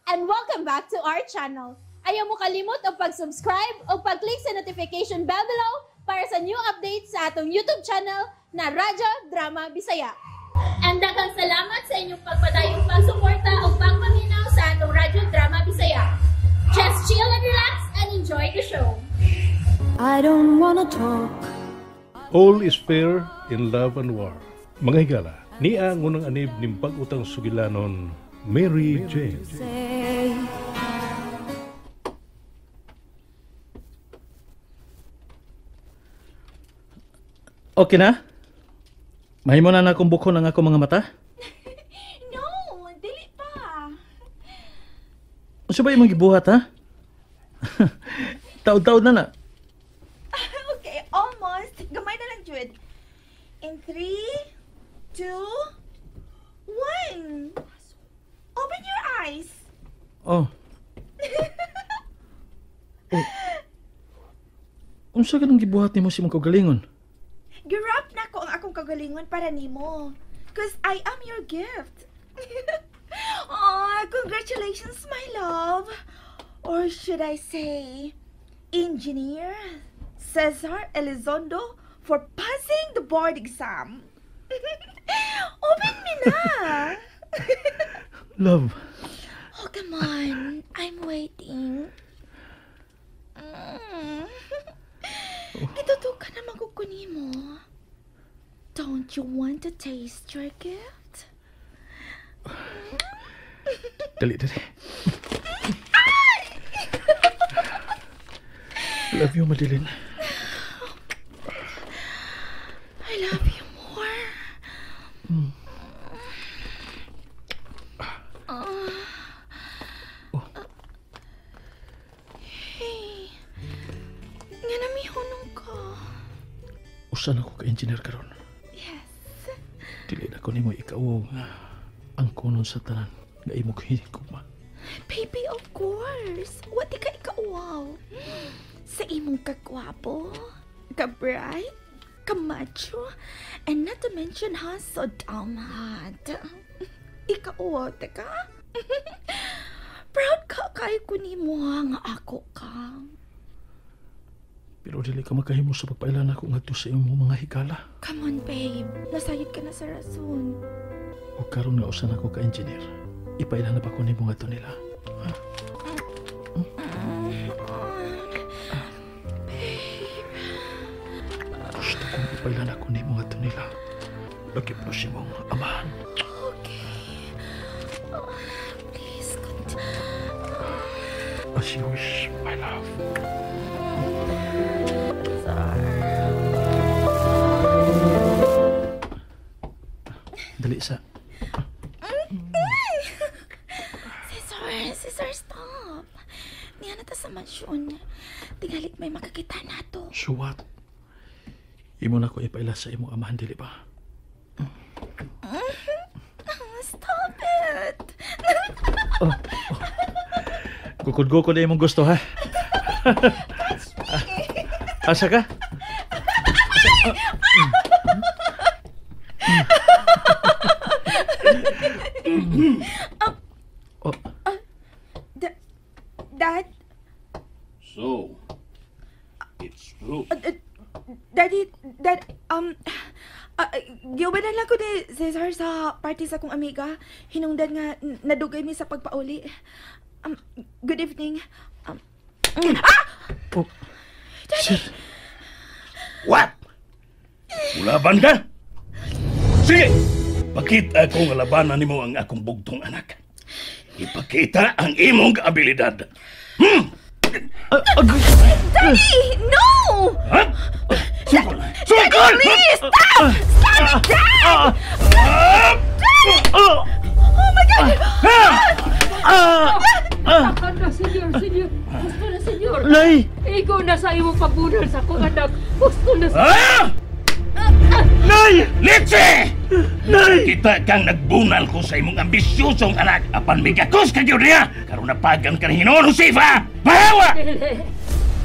And welcome back to our channel. Ayaw mo kalimot og pag-subscribe o pag-click sa notification bell below para sa new updates sa atong YouTube channel na Radyo Drama Bisaya. And daghang salamat sa inyong pagpadayong pagsuporta o pagpaminaw sa atong Radyo Drama Bisaya. Just chill and relax and enjoy the show. I don't wanna talk. All is fair in love and war. Mga higala, niya ang unang anib ning bag-utang sugilanon, Mary Jane. Say. Okay na? Mahimo na na akong bukon ang akong mga mata? No, dili pa. Unsa ba imong gibuhat, ha? Taod-taod na na. Okay, almost. Gamay na lang, Jude. In 3, 2, 1. Open your eyes. Oh. Oh. Unsa ka nang gibuhat nimo sa imong kaugalingon? Girap na ko ang akong kagalingon para nimo. 'Cause I am your gift. Oh, congratulations, my love. Or should I say, Engineer Cesar Elizondo for passing the board exam. Open me na. Love. Oh, come on. I'm waiting. Gitutukan na maguguni mo. Don't you want to taste your gift? Dali, dali. Love you, Madeline. I love you more. Oh. Hey, nga namihunong ka. Usa na ko ka-engineer karon. Yes. Dili na ko nimo ikaw ang kunon sa tanan nga imo hinigugma. Baby, of course. Wa di ka ikauwaw. Sa imong kagwapo, ka-bright, ka-macho, and not to mention ha, so damn hot. Ikauwaw, teka. Proud ka kayo ko nimo ha, nga ako ka. Pero dili ka makahimo sa pagpailan ako ngadto sa imong mga higala. Come on, babe. Nasayod ka na sa rason. O karon nga usan ako ka-engineer. Ipailan na ba ko nimo ngadto nila? Ha? Gusto kong ipailan ako nimo ngadto nila. Lagi po si mong amahan. Okay. Oh, please, continue. As you wish, my love. Dali sa. Cesar, Cesar, stop. Niya na ta sa mansyon. Tingalik may makakita na to. So what? Imo na ko ipaila sa imong amahan, dili ba? Stop it! Oh, oh. Gukod-gukod na imong gusto, ha? Touch me! Asa ka? Asa? Oh. Dad? So, it's true. Daddy, Dad, giubanan lang ko ni Cesar sa party sa akong amiga. Hinungdan nga nadugay mi sa pagpauli. Good evening. Ah! Oh. Daddy! Sir. What? Ulaban ka? Sige! Pakita ko nga labanan nimo ang akong bugtong anak. Ipakita ang imong abilidad. Daddy! No! Ha? Sukol! Sukol! Please, stop! Stop it, Dad! Daddy! Oh my God! Takan na, senyor, senyor. Gusto na, senyor. Nay! Ikaw na sa imong pagbunal sa akong anak. Gusto na sa... Nay! Litsi! Nay! Kita kang nagbunal ko sa imong ambisyosong anak. Apan migakos ka gyud niya. Karon napagan ka ni Hinoon, Josefa! Bahawa! Dili.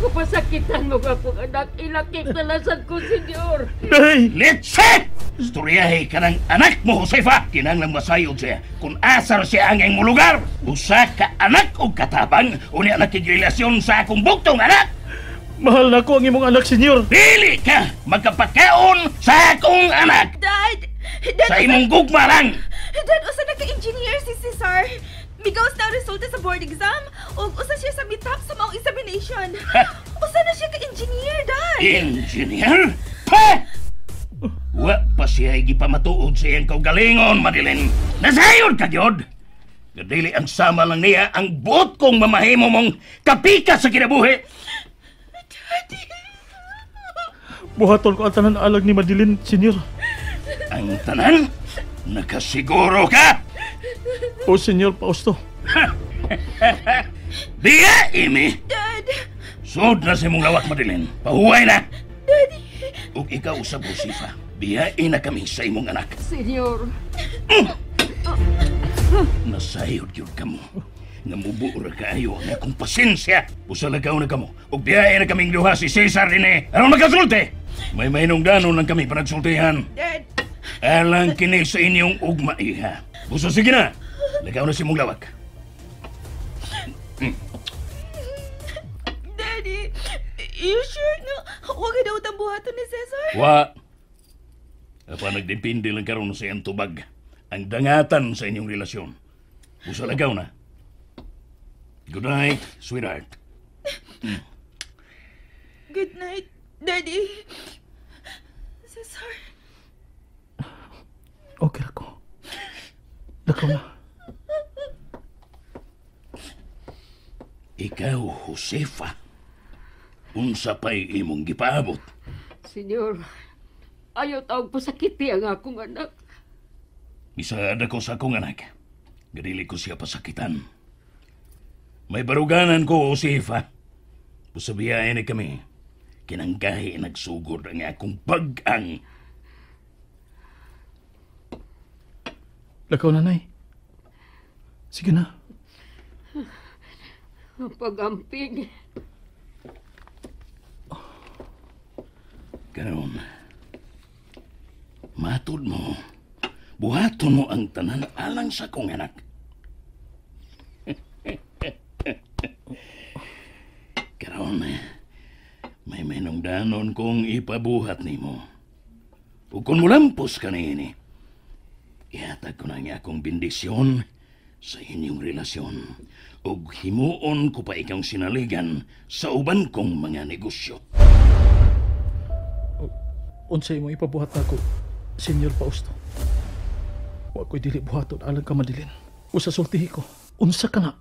Kupasakitan mo akong anak, ilakip na lasad ko, senyor. Nay! Litse! Istoryahe ka ng anak mo, Josefa! Kinanglang masayod siya kung asar siya ang iyong lugar. Usa ka anak o katabang, unya nakigrelasyon sa akong buktong anak! Mahal na ko ang imong anak, senyor. Dili ka magkapakaon sa akong anak! Dad! Dad, Sa imong gugma lang! Dad, usa na ka-engineer si Cesar. Migawas na ang resulta sa board exam ug usa siya sa mitap sa maong examination. Usa na siya ka-engineer, Dad! Engineer? Pa! Wa pa siya gipamatuod sa iyang kaugalingon, Madeline. Nasayod ka, gyud! Kadili ang sama lang niya ang buot kong mamahimo mong kapika sa kinabuhi. Daddy! Buhaton ko ang tanan alag ni Madeline, senyor. Ang tanan? Nakasiguro ka? O, senyor Fausto. Diya, Amy! Dad! Sud na sa imong lawak, Madeline. Pahuway na! Daddy! Ug ikaw sa Josefa, biyain na kami sa imong anak. Senyor. Nasayod yun kamo. Nga mubuo ra kaayo ang akong pasensya. Busa lagaw na kamo. Ug biyain na kaming duha si Cesar dinhi. Aron makasulti! May mahinungdanon lang kami panagsultihan. Dad! Alang kini sa inyong ugma, iha. Busa sige na. Lagaw na si imong lawak. Daddy! You sure nga? Huwag ka daw utang buhaton ni Cesar? Wa. Apa nagdepende lang karon sa iyang tubag. Ang dangatan sa inyong relasyon. Busa lagaw na. Good night, sweetheart. Good night, Daddy. Cesar. Okay ako. Lakaw na. Ikaw, Josefa. Unsa pa'y imong gipaabot? Senyor, ayaw taong pasakiti ang akong anak. Misaad ako sa akong anak. Gadili ko siya pasakitan. May baruganan ko, Josefa. Pusabiyain ni kami. Kinanggahi nagsugod ang akong pag-ang. Lakaw na, Nay. Sige na. Ang pag-amping. Karon, matod mo, buhaton mo ang tanan alang sa akong anak. Karon, may menungdanon kong ipabuhat nimo. Ug kung mulampos ka niini, ihatag ko na ang akong bendisyon sa inyong relasyon. Ug himuon ko pa ikang sinaligan sa uban kong mga negosyo. Unsay mo ipabuhat nako, Senyor Fausto. Wa ko'y dili buhaton alang ka, Madeline. Usa sultihi ko, unsa ka na?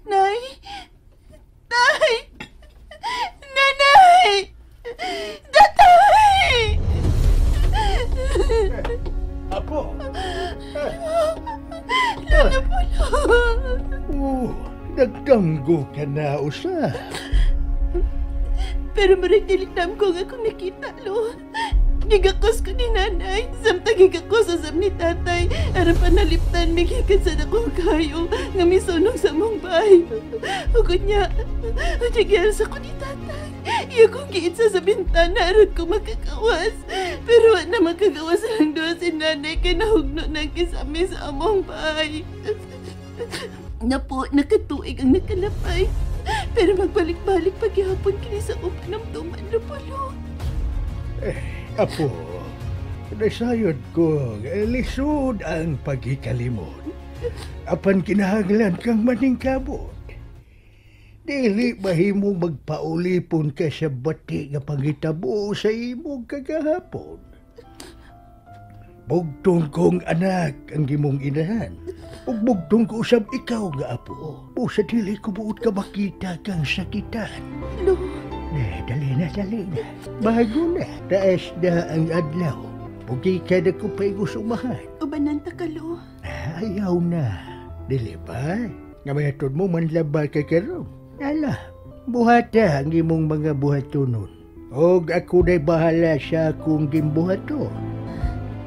Nay! Tay! Nanay! Tatay! Apo! Lolo Polo! Oh, nagdanggo ka na, usa. Pero marag dili ko nga akong nakita, lo. Gigakos ko ni nanay. Samtang gigakos sa ni tatay. Aron panaliptan, migikan sa akong kayo. Nga misunog sa mong bahay. Ug unya, unya sa ko ni tatay. Iya kong giitsa sa bintana aron ko makakawas. Pero wa na makagawas lang doon si nanay kay nahugno na kisami sa among bahay. Napo, nakatuig ang nakalapay. Pero magbalik-balik paghihapon kini sa upanamduman na pulo. Apo, nasayod ko, lisod ang paghikalimot. Apan kinahanglan kang maningkabot. Dili mahimong magpaulipon ka sa bati nga pangitabo sa imong kagahapon. Bugtong kong anak ang imong inahan. Ug bugtong ko usab ikaw nga apo. Busa dili ko buot ka makita kang sakitan. Lo, Dali na, dali na. Bago na, taas na ang adlaw. Bugi ka na ko pa igusumahan. ubanan ta ka, lo. Ayaw na. Dili ba? Nga mayatod mo manlaba ka karon. Ala, buhata ang imong mga buhatonon. Og ako na'y bahala sa akong gimbuhato.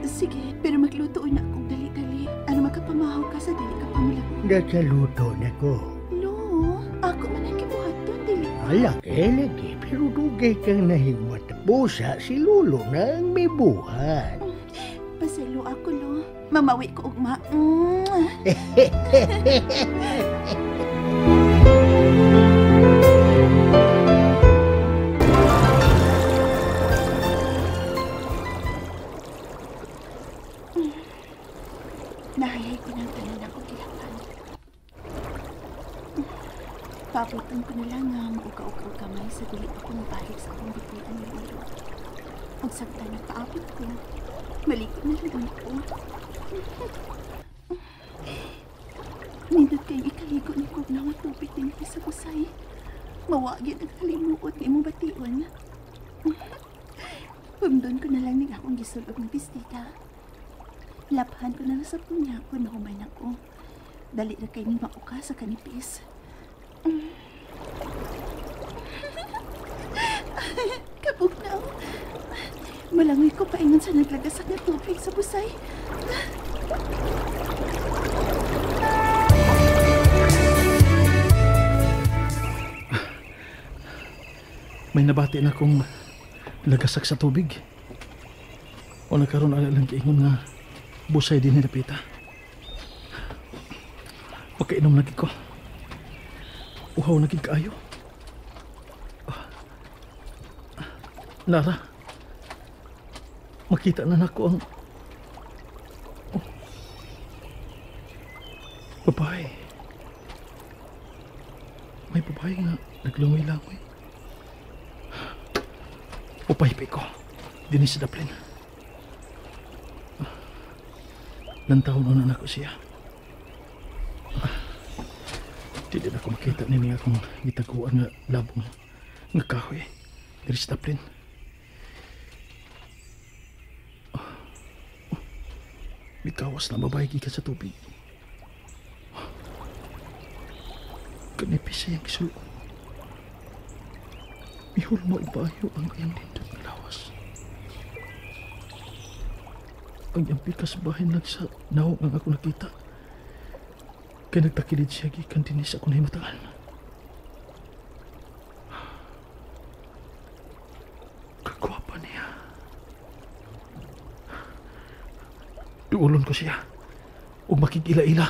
Sige, pero magluto na akong dali-dali. Nakaluto na ko. Lo, ako man ang gibuhaton, dili ba? Alaki, lagi, pero dugay kang nahigmat. Busa si Lolo na ang may buhat. Pasaylo ako, Lo. Mamawi ko ugma. Nahayay ko ng tanan ako kilapan. Pabutan ko na lang nga mauka-uka kamay sa dili pa ko mabalik sa akong bituan ni Lolo. Ang sakta nagpaabot ko, malikot na lang ko. Nindot kayong ikaligo ni Kugnaw at tubig din sa kusay. Mawagin ang kalimuot ni imong bation. Pumdon ko na lang ning akong gisulog ng bestida. Laphan ko na lang sa punya ko na human ako. Dali na kayo ni mauka sa kanipis. Kabugnaw. Malangoy ko paingon sa naglagasak na tubig sa busay. May nabati na akong lagasak sa tubig. O nagkaroon ala lang kiingon nga busay din ni Pita. Pagkainom lagi ko. Uhaw naging kaayo. Lara, makita na nako ang babae. May babae nga naglangoy-langoy. Upaypay ko. Dini sa daplin. Lantawon na nako siya. Dili na ko makita nini akong gitaguan nga labong nga kahoy. Diri sa daplin. Mikawas na babae gikan sa tubig. Kanipis siyang gisuon. Mihulma ibayo ang iyang lindot nga lawas. Ang iyang pikas bahin lang sa naong ang ako nakita. Kaya nagtakilid siya gikan dinhi sa akong nahimutangan. Kagwapa niya. Duulon ko siya. Ug makig-ila-ila.